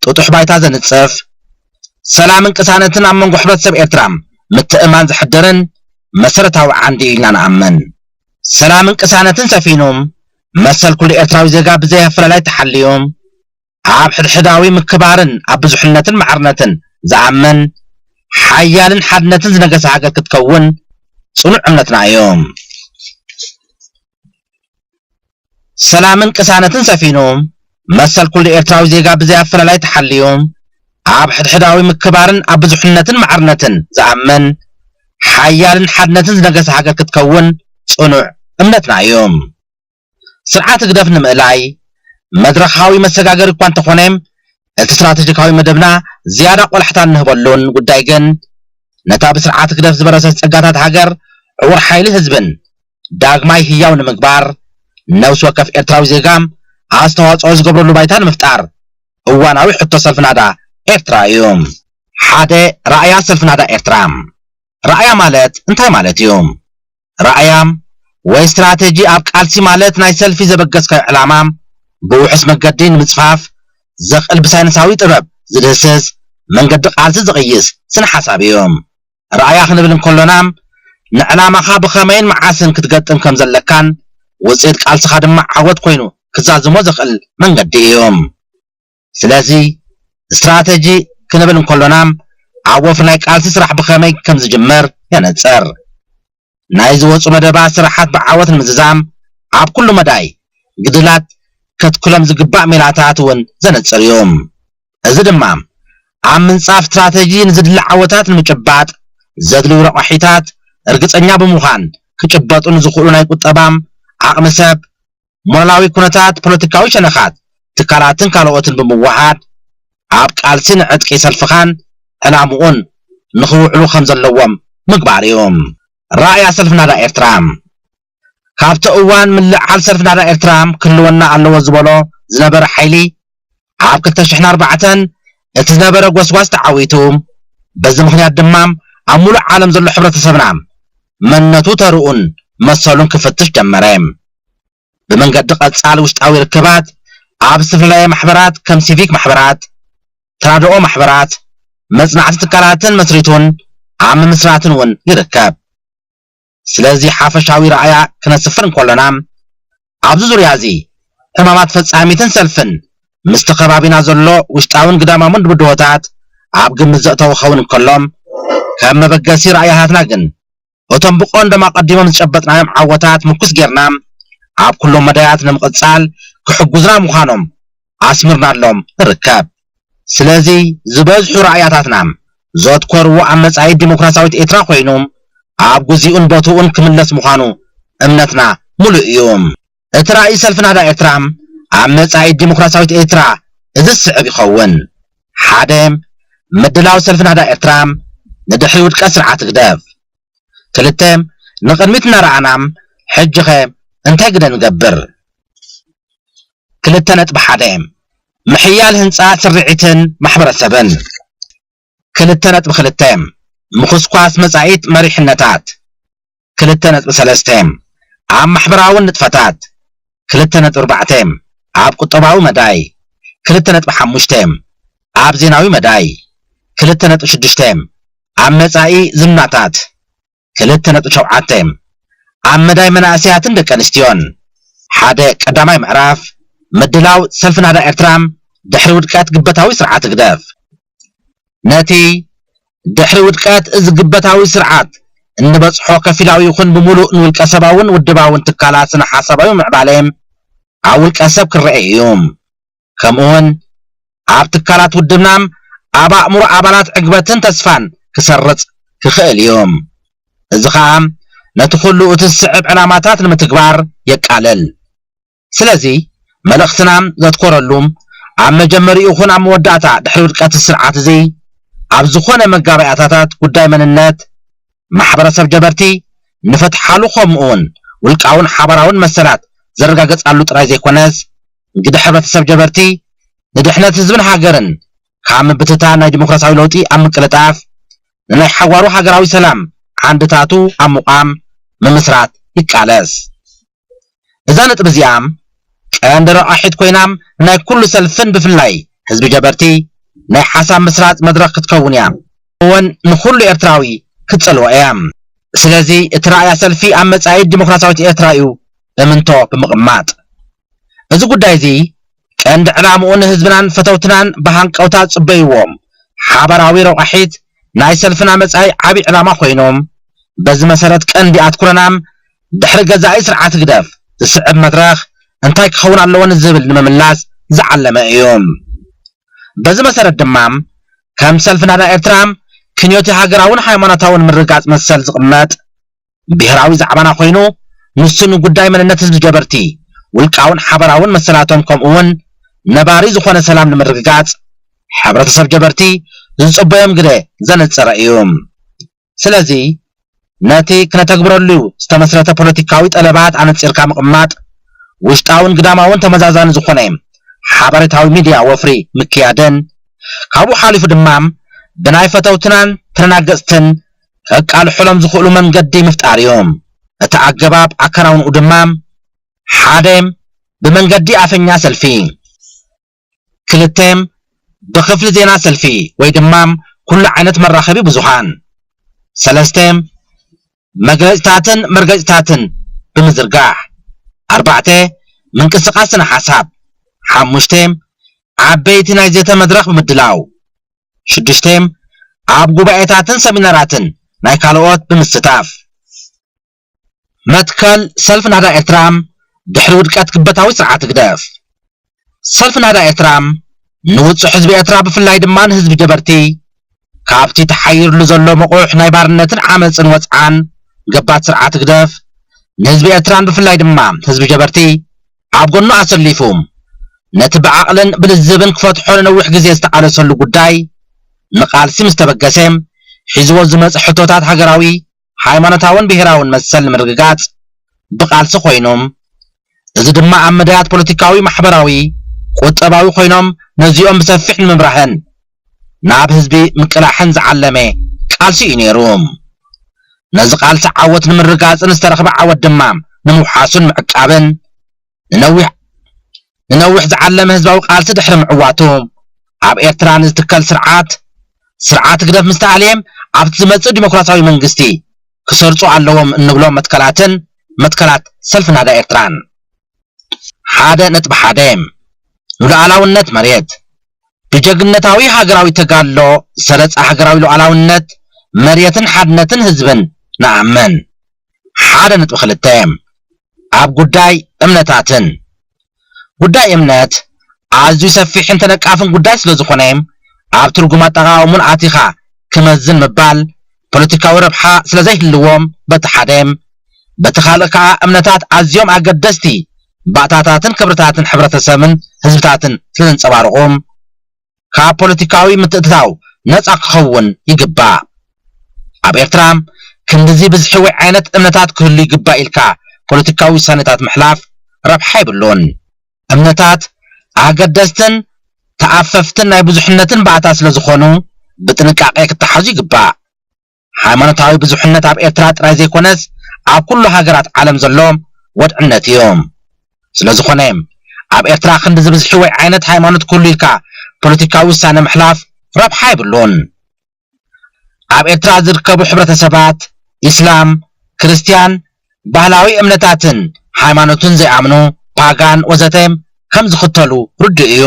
ጥጡሕ ባይታ ዘንጽፍ፣ ሰላምን ቅሳነትን ኣብ መንጎ ሕብረተሰብ ኤርትራ ምትእምማን ዘሕድርን መሰረታዊ ዓንዲ እዩ ኢልና ንኣምን። ሰላምን ቅሳነትን ሰፊኑ መሰል ኩሉ ኤርትራዊ ዜጋ ብዘይ ኣፈላላይ ተሓልዩ ኣብ ሕድሕዳዊ ምክባርን ኣብ ብዙሕነትን ማዕርነትን ዝኣምን ሓያልን ሓድነትን ዝነገሰ ሃገር ክትከውን ጽኑዕ እምነትና እዩ። ሰላምን ቅሳነትን ሰፊኑ መሰል ኩሉ ኤርትራዊ ዜጋ ብዘይ ኣፈላላይ ተሓልዩ ኣብ ሕድሕዳዊ ምክባርን ኣብ ብዙሕነትን ማዕርነትን ዝኣምን ሓያልን ሓድነትን ዝነገሰ ሃገር ክትከውን ጽኑዕ እምነትና እዩ። ስርዓት ህግደፍ ንምእላይ መድረኻዊ መሰጋገሪ እኳ እንተኾነ እቲ ስትራቴጂካዊ መደብና ዝያዳ ቆላሕታ እንህበሉን ጉዳይ ግን ነታ ብስርዓት ህግደፍ ዝበረሰት ጸጋታት ሃገር ዕውር ሓይሊ ህዝብን ዳግማይ ህያው ንምግባር ነፍሲ ወከፍ ኤርትራዊ ዜጋ ኣስተዋጽኦ ዝገብረሉ ባይታ ንምፍጣር እዋናዊ ሕቶ ሰልፊ ናዳ ኤርትራ እዩ። ሓደ ራእያ ሰልፊ ናዳ ኤርትራ። ራእያ ማለት እንታይ ማለት እዩ? ራእያ ወይ ስትራቴጂ ኣብ ቃልሲ ማለት ናይ ሰልፊ ዘበገስካዮ ዕላማ ብውሑስ መገዲ ንምጽፋፍ ዘኽእል ብሳይንሳዊ ጥበብ ዝድህስስ መንገዲ ቃልሲ ዝቕይስ ስነ ሓሳብ እዩ። ራእያ ክንብል እንከሎና ንዕላማኻ ብኸመይን መዓስን ክትገጥም ከም ዘለካን ውጽኢት ቃልስኻ ድማ ዓወት ኮይኑ ክዛዝሞ ዘኽእል መንገዲ እዩ። ስለዚ ስትራተጂ ክንብል እንከሎና ኣብ ወፍሪ ናይ ቃልሲ ስራሕ ብኸመይ ከም ዝጅምር የነጽር። ናይ ዝወፁ መደባት ስራሓት ብዓወት ንምዝዛም ኣብ ኩሉ መዳይ ግድላት ከትክሎም ዝግባእ ሜላታት እውን ዘነጽር እዩ። እዚ ድማ ኣብ ምንጻፍ ስትራተጂ ንዝድለ ዓወታት ንምጭባጥ ዘድልዩ ረቋሒታት እርግጸኛ ብምዃን ክጭበጡ ንዝኽእሉ ናይ ቁጠባም ዓቕሚ ሰብ፣ ሞራላዊ ኩነታት፣ ፖለቲካዊ ሸነኻት፣ ትካላትን ካልኦትን ብምውሓድ ኣብ ቃልሲ ንዕጥቂ ሰልፍኻን ዕላምኡን ንኽውዕሉ ከም ዘለዎም ምግባር እዩ። ራእያ ሰልፊ ናዳ ኤርትራ ካብቲ እዋን ምልዕዓል ሰልፊ ናዳ ኤርትራ ክህልወና ኣለዎ ዝበሎ ዝነበረ ሓይሊ ኣብ ክልተ ሽሕን ኣርባዕተን እቲ ዝነበረ ጎስጓስ ተዓዊቱ፣ በዚ ምኽንያት ድማ ኣብ ሙሉእ ዓለም ዘሎ ሕብረተሰብና መንነቱ ተርኡን መሰሉን ክፍትሽ ጀመረ። ብመንገዲ ቀጻሊ ውሽጣዊ ርክባት ኣብ ዝተፈላለየ ማሕበራት ከም ሲቪክ ማሕበራት፣ ተራድኦ ማሕበራት፣ መጽናዕቲ ትካላትን መስሪቱን ኣብ ምምስራትን እውን ይርከብ። ስለዚ ሓፈሻዊ ረኣያ ክነስፍር እንከሎና ኣብዚ ዙርያ እዚ ዕማማት ፈጻሚትን ሰልፍን ምስቲ ከባቢና ዘሎ ውሽጣውን ግዳማውን ብድሆታት ኣብ ግምት ዘእተው ክኸውን እንከሎም ከም መበገሲ ረኣያታትና ግን እቶም ብቐንዶም ኣቐዲሞም ዝጨበጥናዮም ዓወታት ምርኩስ ጌርና ኣብ ኩሎም መዳያት ንምቕጻል ክሕጉዝና ምዃኖም ኣስምርናሎም ንርከብ። ስለዚ ዝበዝሑ ረኣያታትና ዘትኮርዎ ኣብ መጻኢት ዲሞክራሲያዊት ኤርትራ ኮይኑ ኣብ ግዚኡን ቦትኡን ክምለስ ምዃኑ እምነትና ሙሉእ እዩ። እቲ ራእይ ሰልፊ ናዳ ኤርትራ ኣብ መጻኢት ዲሞክራሲያዊት ኤርትራ እዚ ዝስዕብ ይኸውን። ሓደ፣ ምድላው ሰልፊ ናዳ ኤርትራ ንድሕሪ ውድቀት ስርዓት ህግደፍ። ክልተ፣ ንቕድሚት እናረኣና ሕጂኸ እንታይ ግደ ንገብር? ክልተ ነጥቢ ሓደ፣ ምሕያል ህንጻ ስርዒትን ማሕበረሰብን። ክልተ ነጥቢ ክልተ፣ ምኹስኳስ መጻኢት መሪሕነታት። ክልተ ነጥቢ ሰለስተ፣ ኣብ ማሕበራዊ ንጥፈታት። ክልተ ነጥቢ ኣርባዕተ፣ ኣብ ቁጠባዊ መዳይ። ክልተ ነጥቢ ሓሙሽተ፣ ኣብ ዜናዊ መዳይ። ክልተ ነጥቢ ሽዱሽተ፣ ኣብ መጻኢ ዝምናታት። ክልተ ነጥቢ ሸውዓተ፣ ኣብ መዳይ መናእሰያትን ደቂ ኣንስትዮን። ሓደ ቀዳማይ ምዕራፍ፣ ምድላው ሰልፊ ናዳ ኤርትራ ድሕሪ ውድቀት ግበታዊ ስርዓት ህግደፍ። ነቲ ድሕሪ ውድቀት እዚ ግበታዊ ስርዓት እንበጽሖ ከፊላዊ ይኹን ብምሉእ ንውልቀ ሰባውን ውድባውን ትካላት ስነ ሓሳባዊ ምዕባለ ኣብ ውልቀ ሰብ ክረአ እዩ። ከምኡውን ኣብ ትካላት ውድብና ኣብ ኣእምሮ ኣባላት ዕግበትን ተስፋን ክሰርጽ ክኽእል እዩ። እዚ ኸኣ ነቲ ኩሉ እቲ ዝስዕብ ዕላማታት ንምትግባር የቃልል። ስለዚ መልእኽትና ዘትኮረሉ ኣብ መጀመሪኡ ይኹን ኣብ መወዳእታ ድሕሪ ውድቀት ስርዓት እዚ ኣብ ዝኾነ መጋባእያታት ጉዳይ መንነት ማሕበረሰብ ጀበርቲ ንፈትሓሉ ከምኡውን ውልቃውን ሓባራውን መሰላት ዘረጋገጻሉ ጥራይ ዘይኮነስ እንግዲ ሕብረተሰብ ጀበርቲ ንድሕነት ህዝብን ሃገርን ካብ ምብትታን ናይ ዲሞክራሲያዊ ለውጢ ኣብ ምቅልጣፍ ንናይ ሓዋሩ ሃገራዊ ሰላም ዓንድታቱ ኣብ ምቋም ምምስራት ይቃለስ። እዛ ነጥቢ እዚኣ ቀንዲ ረቋሒት ኮይና ናይ ኩሉ ሰልፍን ብፍላይ ህዝቢ ጀበርቲ ናይ ሓሳብ ምስራጽ መድረኽ ክትከውን እያ። እውን ንኹሉ ኤርትራዊ ክትጸልዎ እያ። ስለዚ እቲ ረኣያ ሰልፊ ኣብ መጻኢት ዲሞክራሲያዊት ኤርትራ እዩ እምንቶ ብምቕማጥ እዚ ጉዳይ እዚ ቀንዲ ዕላምኡ ንህዝብናን ፈተውትናን ብሃንቀውታ ዝጽበይዎም ሓባራዊ ረቋሒት ናይ ሰልፍና መጻኢ ዓቢ ዕላማ ኮይኖም በዚ መሰረት ቀንዲ ኣትኩረና ድሕሪ ገዛኢ ስርዓት ህግደፍ ዝስዕብ መድረኽ እንታይ ክኸውን ኣለዎ ንዝብል ንምምላስ ዝዓለመ እዩ። በዚ መሰረት ድማ ከም ሰልፊ ናዳ ኤርትራ ክንዮቲ ሃገራውን ሃይማኖታውን ምርጋጽ መሰል ዝቕመጥ ብሄራዊ ዛዕባና ኮይኑ ንሱ ንጉዳይ መንነት ህዝቢ ጀበርቲ ውልቃውን ሓበራውን መሰላቶም ከምኡ እውን ነባሪ ዝኾነ ሰላም ንምርግጋጽ ሕብረተሰብ ጀበርቲ ዝጽበዮም ግደ ዘነጸረ እዩ። ስለዚ ነቲ ክነተግብረሉ ዝተመስረተ ፖለቲካዊ ጠለባት ኣነጺርካ ምቕማጥ ውሽጣውን ግዳማውን ተመዛዛኒ ዝኾነ ሓበሬታዊ ሚድያ ወፍሪ ምክያድን ካብኡ ሓሊፉ ድማ ብናይ ፈተውትናን ተደናገጽትን ከቃልሑሎም ዝኽእሉ መንገዲ ምፍጣር እዩ። እቲ ኣገባብ ኣከናውንኡ ድማ ሓደ ብመንገዲ ኣፈኛ ሰልፊ፣ ክልተ ብክፍሊ ዜና ሰልፊ ወይ ድማ ኩሉ ዓይነት መራኸቢ ብዙሃን፣ ሰለስተ መግለጽታትን መርገጽታትን ብምዝርጋሕ፣ ኣርባዕተ ምንቅስቃስ ስነ ሓሳብ። ሓሙሽተ፣ ዓበይቲ ናይ ዘተ መድረኽ ብምድላው። ሽዱሽተ፣ ኣብ ጉባኤታትን ሰሚናራትን ናይ ካልኦት ብምስታፍ። መትከል ሰልፊ ናህዳ ኤርትራ ድሕሪ ውድቀት ግበታዊ ስርዓት ህግደፍ። ሰልፊ ናህዳ ኤርትራ ንውጹዕ ህዝቢ ኤርትራ፣ ብፍላይ ድማ ንህዝቢ ጀበርቲ፣ ካብቲ ተሓይርሉ ዘሎ ምቑሕ ናይ ባርነትን ዓመጽን ወጽዓን ገባቲ ስርዓት ህግደፍ፣ ንህዝቢ ኤርትራን ብፍላይ ድማ ህዝቢ ጀበርቲ ኣብ ጎኑ ኣሰሊፉ፣ ነቲ ብዓቕልን ብልዝብን ክፈትሖ ንነዊሕ ግዜ ዝተቓለሰሉ ጉዳይ ንቃልሲ ምስ ተበገሰ፣ ሒዝዎ ዝመጸ ሕቶታት ሃገራዊ፣ ሃይማኖታውን ብሄራውን መሰል ንምርግጋጽ ብቃልሲ ኮይኑ፣ እዚ ድማ ኣብ መዳያት ፖለቲካዊ፣ ማሕበራዊ፣ ቁጠባዊ ኮይኖም ነዚኦም ብሰፊሕ ንምብራህን ናብ ህዝቢ ምቅላሕን ዝዓለመ ቃልሲ እዩ ነይሩ። ነዚ ቃልሲ ዓወት ንምርጋጽን ዝተረኽበ ዓወት ድማ ንምውሓሱን ምዕቃብን ንነዊሕ ንነዊሕ ዝዓለመ ህዝባዊ ቃልሲ ድሕሪ ምዕዋቱ፣ ኣብ ኤርትራ ንዝትከል ስርዓት፣ ስርዓት ህግደፍ ምስ ተኣልየ፣ ኣብቲ ዝመጽእ ዲሞክራሲያዊ መንግስቲ ክሰርጹ ኣለዎም እንብሎም መትከላትን መትከላት ሰልፊ ናህዳ ኤርትራን። ሓደ ነጥቢ ሓደ፣ ንሉዓላውነት መሬት። ብጀግንነታዊ ሃገራዊ ተጋድሎ ዝተረጸ ሃገራዊ ሉዓላውነት መሬትን ሓድነትን ህዝብን ንኣምን። ሓደ ነጥቢ ክልተ፣ ኣብ ጉዳይ እምነታትን። ጉዳይ እምነት ኣዝዩ ሰፊሕን ተነቃፍን ጉዳይ ስለ ዝኾነ፣ ኣብ ትርጉም ኣጠቓቕሙን ኣቲኻ ክመዝን ምባል ፖለቲካዊ ረብሓ ስለ ዘይህልዎም በቲ ሓደ፣ በቲ ካልእ ከኣ እምነታት ኣዝዮም ኣገደስቲ ባእታታትን ክብርታትን ሕብረተሰብን ህዝብታትን ስለ ዘንጸባርቑ፣ ካብ ፖለቲካዊ ምትእትታው ነጻ ክኸውን ይግባእ። ኣብ ኤርትራ ክንድዚ ብዝሒ ወይ ዓይነት እምነታት ክህሉ ይግባእ ኢልካ ፖለቲካዊ ውሳኔታት ምሕላፍ ረብሓ የብሉን። እምነታት ኣገደስትን ተኣፈፍትን ናይ ብዙሕነትን ባእታ ስለ ዝኾኑ ብጥንቃቄ ክተሓዙ ይግባእ። ሃይማኖታዊ ብዙሕነት ኣብ ኤርትራ ጥራይ ዘይኮነስ ኣብ ኩሉ ሃገራት ዓለም ዘሎ ወድዕነት እዩ። ስለ ዝኾነ ኣብ ኤርትራ ክንድዚ ብዝሒ ወይ ዓይነት ሃይማኖት ክህሉ ኢልካ ፖለቲካዊ ውሳነ ምሕላፍ ረብሓ የብሉን። ኣብ ኤርትራ ዝርከቡ ሕብረተሰባት ኢስላም፣ ክርስትያን፣ ባህላዊ እምነታትን ሃይማኖትን ዘይኣምኑ፣ ፓጋን ወዘተ ከም ዝኽተሉ ርዱእ እዩ።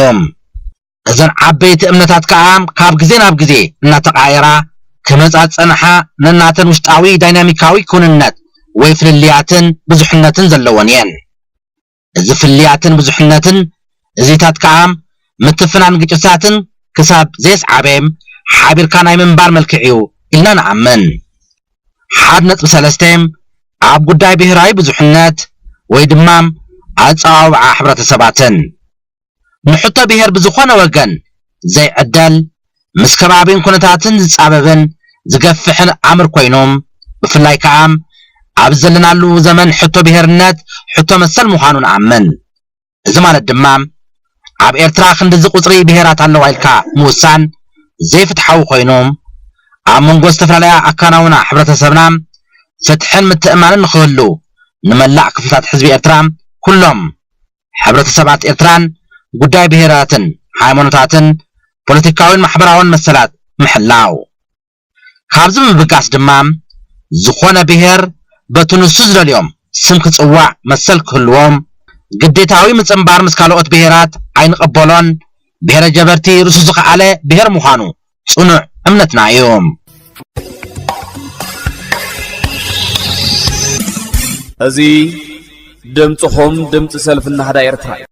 እዘን ዓበይቲ እምነታት ከኣ ካብ ግዜ ናብ ግዜ እናተቐያየራ ክመጻ ዝጸንሓ ነናተን ውሽጣዊ ዳይናሚካዊ ክውንነት ወይ ፍልልያትን ብዙሕነትን ዘለወን እየን። እዚ ፍልልያትን ብዙሕነትን እዚታት ከኣ ምትፍናን ግጭታትን ክሳብ ዘየስዓበ ሓቢርካ ናይ ምንባር መልክዕ እዩ ኢልና ንኣምን። ሓደ ነጥቢ ሰለስተ፣ ኣብ ጉዳይ ብሄራዊ ብዙሕነት ወይ ድማ ኣጸዋውዓ ሕብረተሰባትን። ንሕቶ ብሄር ብዝኾነ ወገን ዘይዕደል፣ ምስ ከባቢን ኩነታትን ዝጻበብን ዝገፍሕን ኣምር ኮይኑ፣ ብፍላይ ከኣ ኣብ ዘለናሉ ዘመን ሕቶ ብሄርነት ሕቶ መሰል ምዃኑ ንኣምን። እዚ ማለት ድማ ኣብ ኤርትራ ክንድዚ ቁጽሪ ብሄራት ኣለዋ ኢልካ ምውሳን ዘይፍትሓዊ ኮይኑ፣ ኣብ መንጎ ዝተፈላለያ ኣካናውና ሕብረተሰብና ፍትሕን ምትእማንን ንኽህሉ ንመላእ ክፍልታት ህዝቢ ኤርትራ ኩሎም ሕብረተሰባት ኤርትራን ጉዳይ ብሄራትን ሃይማኖታትን ፖለቲካዊን ማሕበራውን መሰላት ምሕላው። ካብዚ ብምብጋስ ድማ ዝኾነ ብሄር በቲ ንሱ ዝደልዮም ስም ክጽዋዕ መሰል ክህልዎም፣ ግዴታዊ ምጽንባር ምስ ካልኦት ብሄራት ኣይንቐበሎን፣ ብሄረ ጀበርቲ ርእሱ ዝኸኣለ ብሄር ምዃኑ ጽኑዕ እምነትና እዩ። እዚ ድምፅኹም ድምፂ ሰልፊ ናህዳ ኤርትራ እዩ።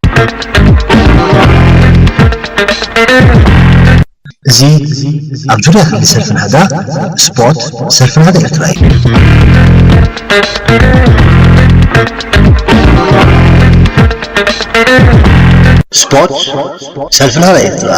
እዚ ኣብ ዙርያ ክንዲ ሰልፊ ናህዳ ስፖርት ሰልፊ ናህዳ ኤርትራ እዩ። ስፖርት ሰልፊ ናህዳ ኤርትራ።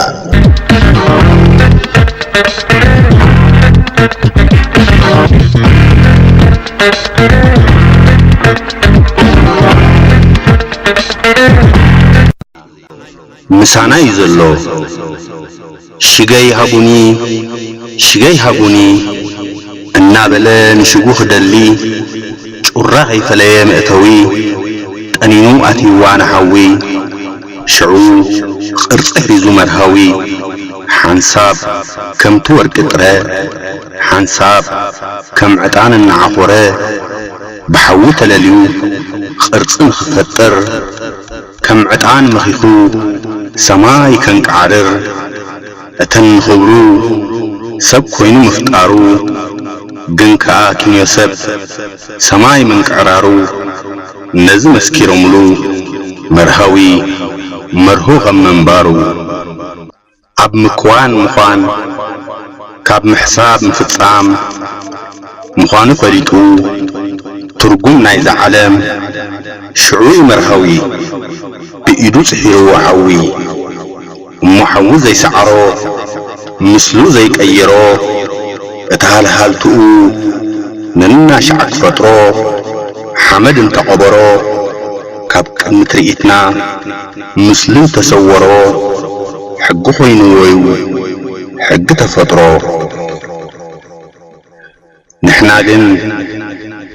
ምሳና እዩ ዘሎ። ሽገይ ሃቡኒ ሽገይ ሃቡኒ እናበለ ንሽጉ ክደሊ ጩራ ከይፈለየ መእተዊ ጠኒኑ ኣትይዋ ንሓዊ ሽዑ ቅርጺ ሒዙ መርሃዊ ሓንሳብ ከምቲ ወርቂ ጥረ ሓንሳብ ከም ዕጣን እናዓኾረ ብሓዊ ተለልዩ ቅርጺ ንኽፈጥር ከም ዕጣን መኺኹ ሰማይ ከንቃዕርር፣ እተን ንኽብሩ ሰብ ኮይኑ ምፍጣሩ፣ ግን ከኣ ኪንዮ ሰብ ሰማይ ምንቅዕራሩ፣ ነዚ መስኪሮምሉ መርሃዊ መርሆ ከም ምንባሩ። ኣብ ምክዋን ምዃን፣ ካብ ምሕሳብ ምፍጻም ምዃኑ ፈሊጡ፣ ትርጉም ናይዛ ዓለም ሽዑ እዩ መርሃዊ፣ ብኢዱ ጽሒርዎ ሓዊ። እሞ ሓዊ ዘይሰዓሮ፣ ምስሉ ዘይቀየሮ፣ እቲ ሃልሃልትኡ ነናሻዕ ክፈጥሮ፣ ሓመድ እንተቐበሮ፣ ካብ ቅድሚ ትርኢትና ምስሉ እንተሰወሮ፣ ሕጊ ኮይንዎ እዩ ሕጊ ተፈጥሮ። ንሕና ግን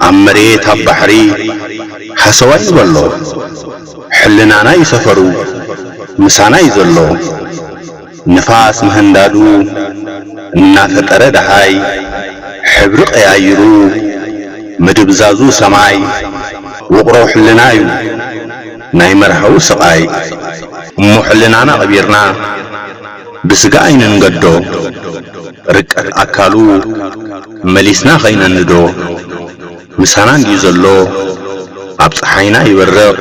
ኣብ መሬት ኣብ ባሕሪ ሃሰዋይ ንበሎ፣ ሕልናና እዩ ሰፈሩ ምሳና እዩ ዘሎ። ንፋስ ምህንዳዱ እናፈጠረ ደሃይ ሕብሪ ቀያይሩ፣ ምድብዛዙ ሰማይ ውቕሮ ሕልና እዩ ናይ መርሃዊ ስቓይ። እሞ ሕልናና ቀቢርና ብስጋ ኣይንንገዶ፣ ርቀት ኣካሉ መሊስና ኸይነንዶ። ምሳና እንድዩ ዘሎ ኣብ ጸሓይና ይበርቕ፣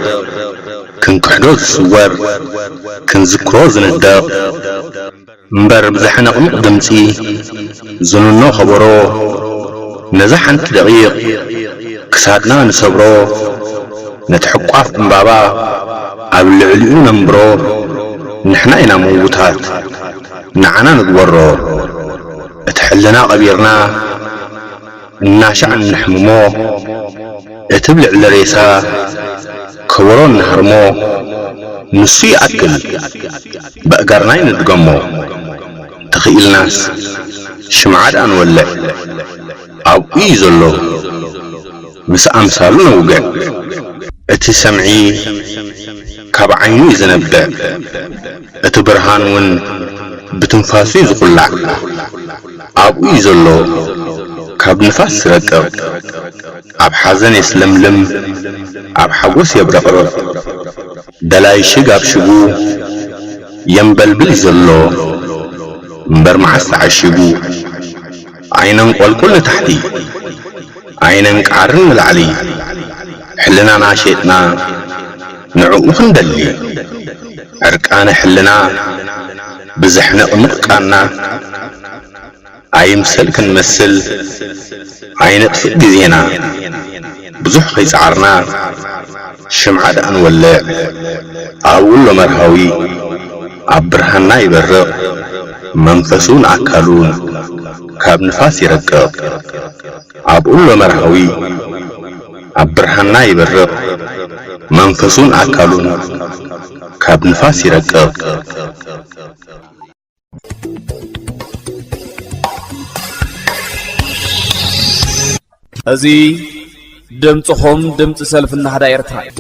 ክንክሕዶ ዝስወር ክንዝክሮ ዝንደቕ። እምበር ብዘሕነቕንቕ ድምጺ ዝንኖ ከበሮ፣ ነዛ ሓንቲ ደቒቕ ክሳድና ንሰብሮ፣ ነቲ ሕቋፍ ዕምባባ ኣብ ልዕሊኡ ነንብሮ። ንሕና ኢና ምዉታት ንዓና ንግበሮ፣ እቲ ሕልና ቀቢርና እናሻዕ እንሕምሞ፣ እቲ ብልዕሊ ሬሳ ከበሮ እንሃርሞ፣ ንሱ ይኣክል በእጋርና ኣይንድገሞ። ተኽኢልናስ ሽምዓ ደኣ ንወልዕ፣ ኣብኡ እዩ ዘሎ ምስ ኣምሳሉ ነውግዕ። እቲ ሰምዒ ካብ ዓይኑ እዩ ዝነብዕ፣ እቲ ብርሃን እውን ብትንፋሱ እዩ ዝኹላዕ። ኣብኡ እዩ ዘሎ ካብ ንፋስ ዝረቅቕ፣ ኣብ ሓዘን የስለምልም፣ ኣብ ሓጎስ የብረቕርቕ። ደላይ ሽግ ኣብ ሽጉ የንበልብል እዩ ዘሎ፣ እምበር መዓስ ተዓሺጉ። ኣይነንቆልቁል ንታሕቲ፣ ኣይነንቃርን ንላዕሊ፣ ሕልናና ሸጥና ንዕኡ ክንደሊ። ዕርቃነ ሕልና ብዘሕነቕንቕ ቃና፣ ኣይምሰል ክንመስል ኣይነጥፍእ ግዜና። ብዙሕ ከይጸዓርና ሽምዓ ደኣ ንወልዕ፣ ኣብኡ ኣሎ መርሃዊ ኣብ ብርሃንና ይበርቕ፣ መንፈሱን ኣካሉን ካብ ንፋስ ይረቅቕ። ኣብኡ ኣሎ መርሃዊ ኣብ ብርሃንና ይበርቕ፣ መንፈሱን ኣካሉን ካብ ንፋስ ይረቅቕ። እዚ ድምፅኹም ድምፂ ሰልፊ ናህዳ ኤርትራ እዩ።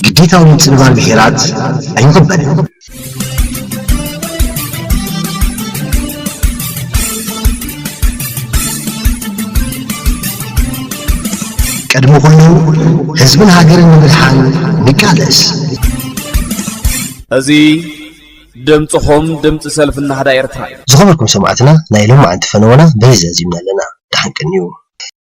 ግዴታዊ ምጽንባር ብሄራት ኣይቕበልን። ቅድሚ ኩሉ ህዝብን ሃገርን ንምድሓን ንቃለስ። እዚ ድምፅኹም ድምፂ ሰልፊ ናህዳ ኤርትራ እዩ። ዝኸበርኩም ሰማዕትና ናይ ሎማዓንቲ ፈነወና በዚ ዘዚምና ኣለና። ደሓን ቀንዩ።